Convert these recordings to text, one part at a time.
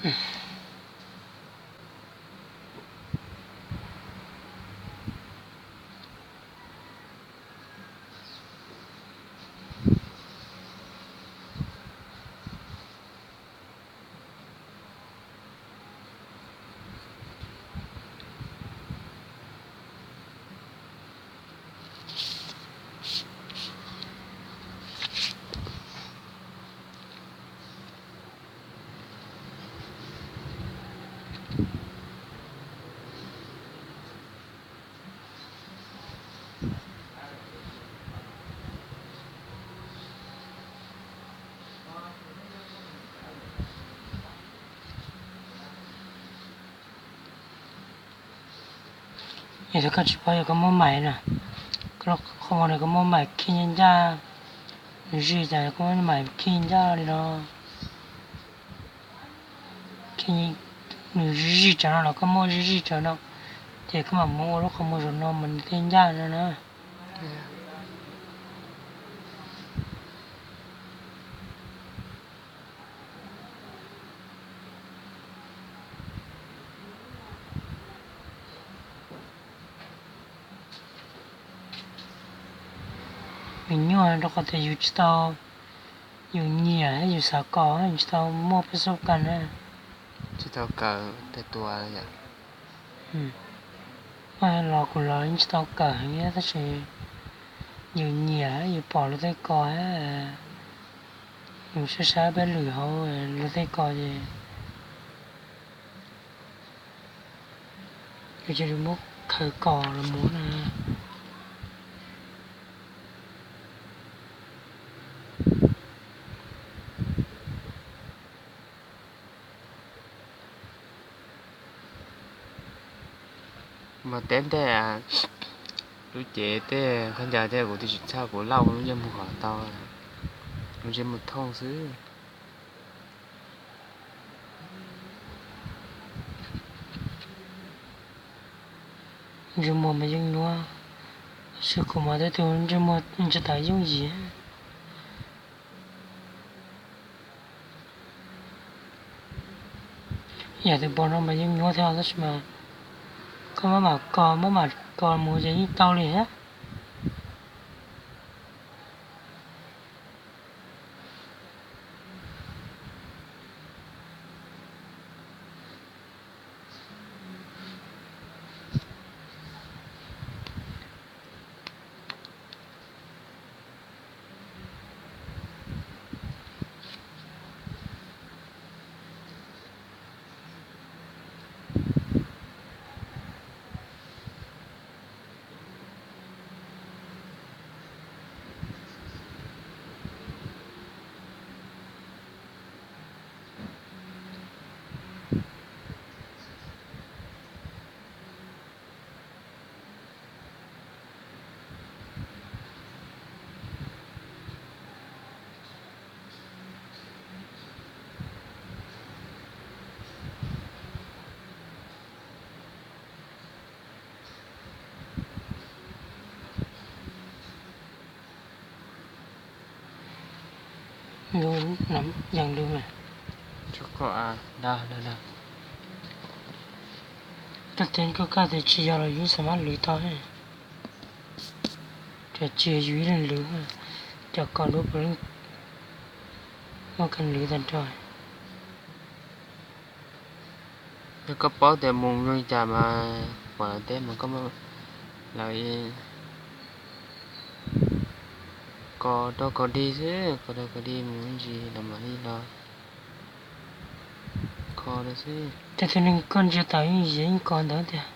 Yog tias koj tsis paub yog koj muab mais na, koj lub qhov muag no koj muab mais khij ncaj ncaj, nws zij cas koj muab mais khij ncaj li no, nws zij zij tsawv no los koj muab zij zij tsawv no, ces koj mam mus ua lub qhov muag zaum no mas nws thiaj ncaj no na. Nws nyuaj rau qhov tias yus tsis tau, yus nyiam thiab yus xav kos, yus tsis tau muaj peb xub kas na. Tsis tau kawm tej tua yom. Los kuv los yeej tsis tau kawm heev tab sis yus nyiam yus pom luag tej kos, yus saib saib peb lwm hauv luag tej kos ces yus cia li muab khaws kos los muab na. Mas teb ntej lub cev tej khaub ncaws tej kuv twb tsis txhaj, kuv lauj lub ntsej muag kom tau lub ntsej muag thooj xwb. Ntsej muag mas yeej nyuaj, tab sis kuv mas tej tug ntsej muag tsis tas yooj yim. Yam tus pom no mas yeej nyuaj thiab tab sis mas koj maj mam kos maj mam kos mus ces yeej tau li thiab. Yeej lwv mas. Koj tias koj kaj tias tsis yog los yus xav mab lwv tau. Cov tsis yog yus ib leeg lwv, cov kos duab puav leej muaj kab lwv tag nrho. Yog koj paub tias mus zoo li cas mas pom lawv teb mas koj muab lawv kos rau kos dig xwb, kos rau kos dig mus ib ntsis los mam li los kho rau xwb. Tej tug neeg koj ntsia tawm yeej yiav yeej kos ntawd tiag.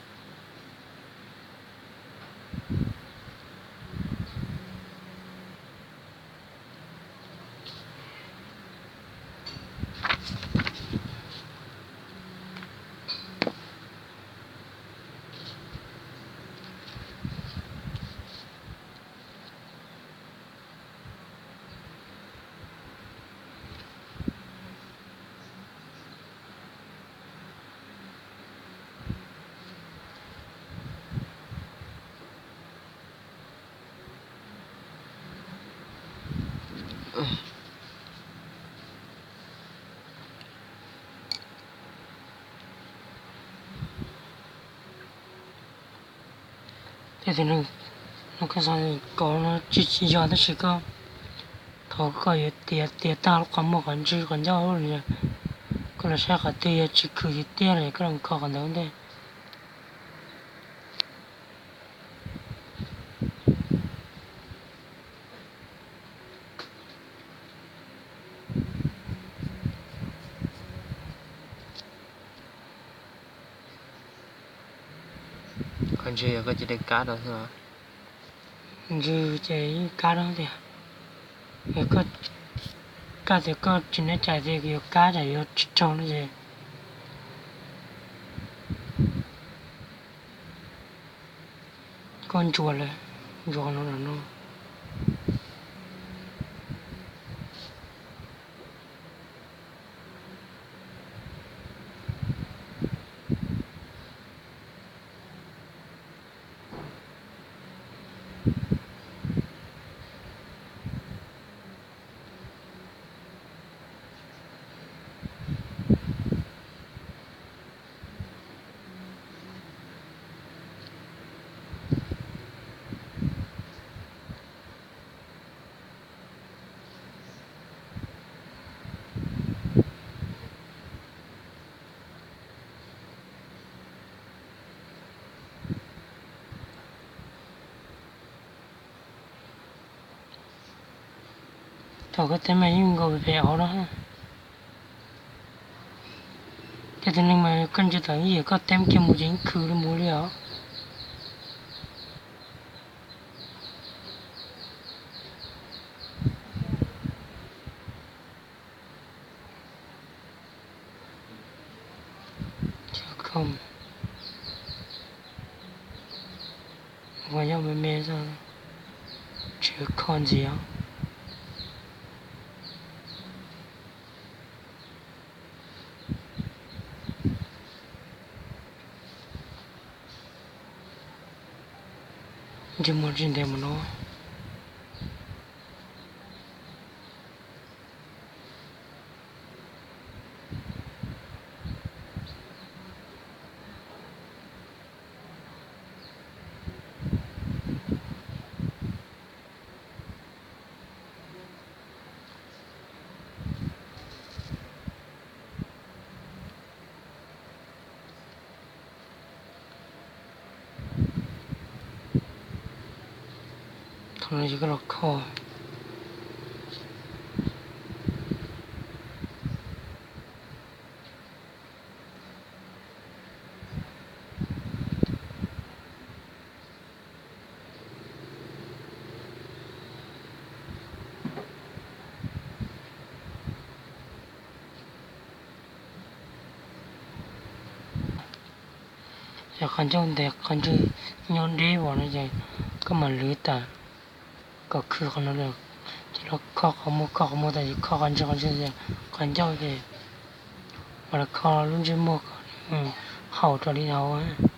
Ces tus neeg no koj xav kom no tsis tsis yog tab sis koj, thaum koj yuav tiav tiav tag lub qhov muag qhov ntswg qhov ncauj, koj los saib qhov twg yog tsis khwm tiag tiag los koj los kho qhov ntawd ua ntej. Qhov ntswg yog koj cia li kab rau xwb. Ntswg ces yeej kab rau tiag. Yog koj, koj tias koj tsis nyob cai tias yuav kab tsam yuav tsis raug no ces koj ntsuas lawm, ntsuas qhov no los no. Thaum koj teb mas yeej nkaus pem hauv no. Ces tus neeg mas koj ntsia thaum ib yam koj teb kiag mus ces yeej khwv li mus li os. Ua yog me me xwb, tsis kho ntxiv os. Ntsej muag tsis ntev mus no. Thaum no ces koj los kho. Ces qhov ncauj ntev qhov ntswg nyob deb vos no ces koj mam lwv tas kom khwv qhov no lawm, ces los kho qhov muag, kho qhov muag tas ces kho qhov ntswg, qhov ntswg, qhov ncauj ces mam los kho lub ntsej muag kom nws haum raws li hauv.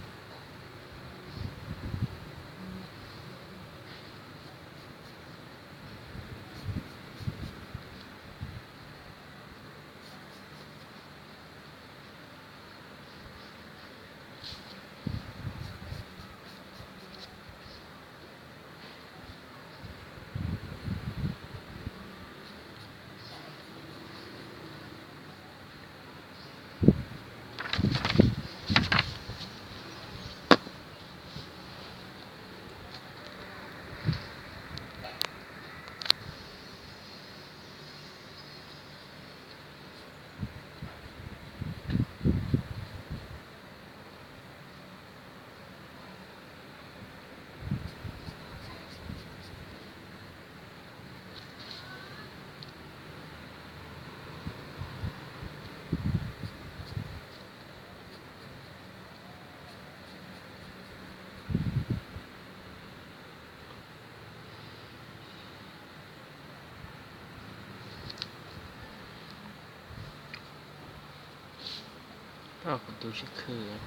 Kuv tus tsis khwv.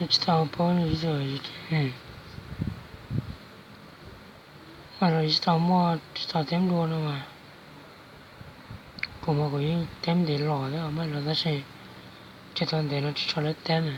Tsis tau paub, mas los tsis tau muaj, tsis tau teb dua no mas. Kuv mas kuv yeej teb ntev los thiab mas los tab sis Tseg tau ntev no tsis tso lawv teb na.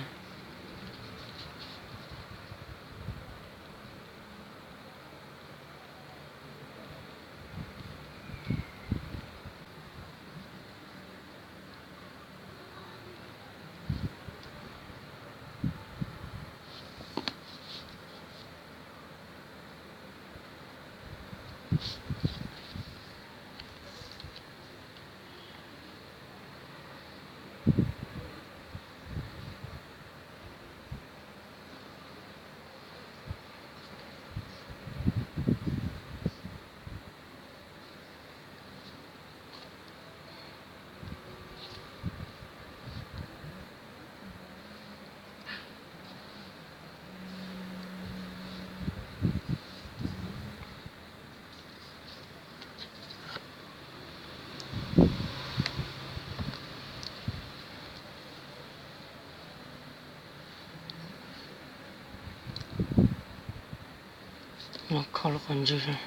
Los kho lub qhov ntswg.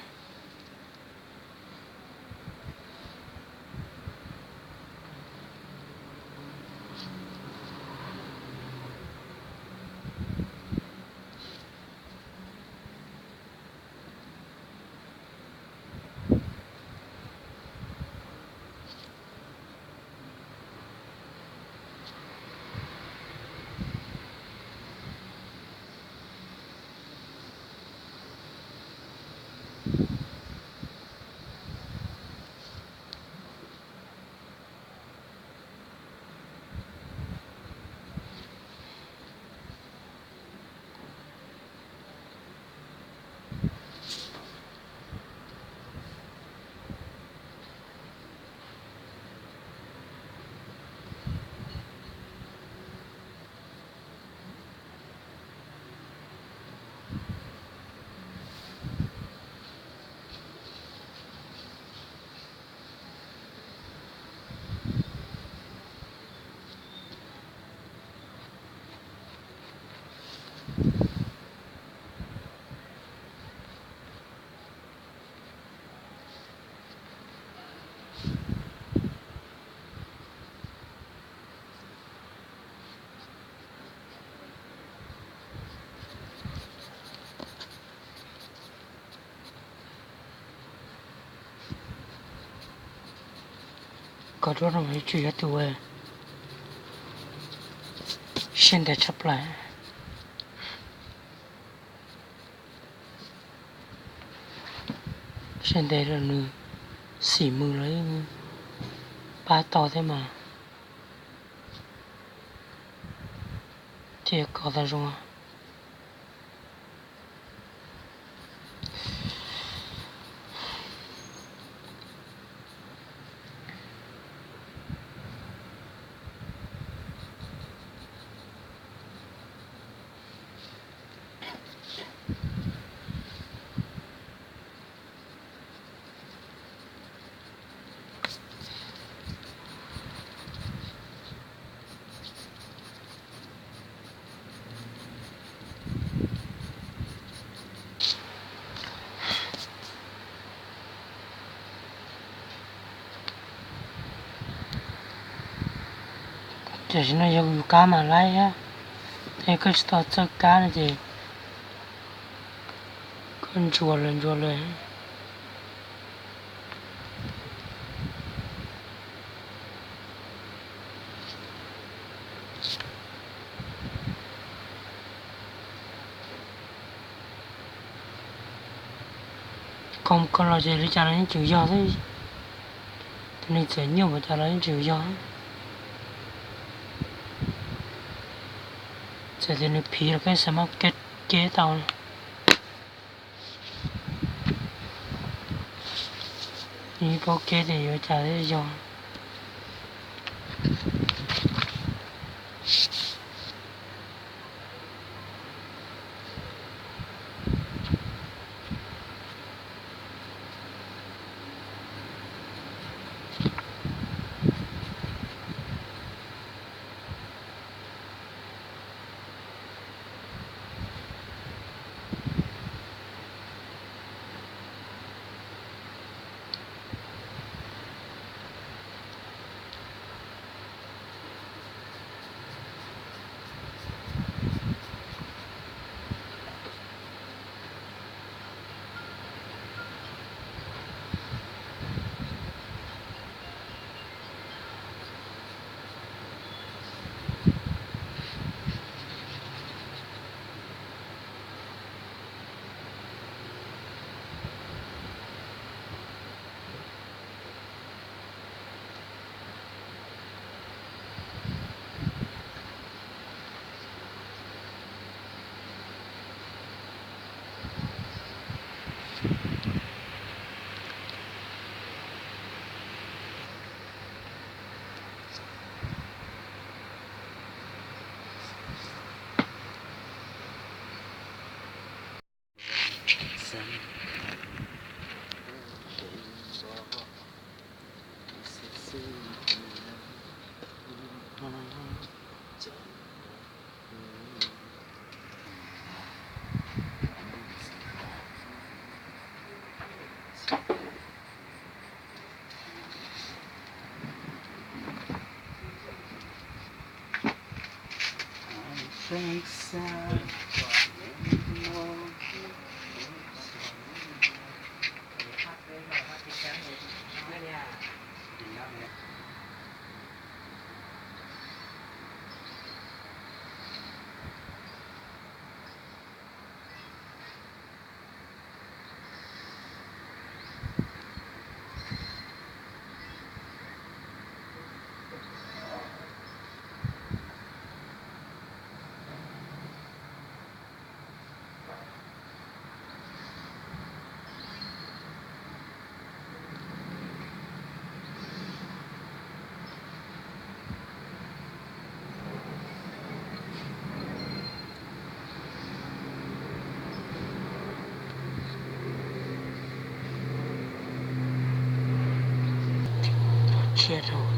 Koj rub no mas yuav tsum yog tus siab ntev tshaj plaws. Siab ntev los nws xim mws los pab tau thiab mas thiaj kho tau zoo. Tam sim no yog yus kab mas laib thiab, yog koj tsis tau txawj kab no ces koj ntsuas lawm ntsuas lawm. Koj mus koj los ces li cas los yeej tseem yog xwb, tus neeg txawm nyuaj npaum cas los yeej tseem yog. Txawm tias nws phiv los koj xav muab keb tau. Nws paub keb tias yuav cas thiaj yog. tiag rau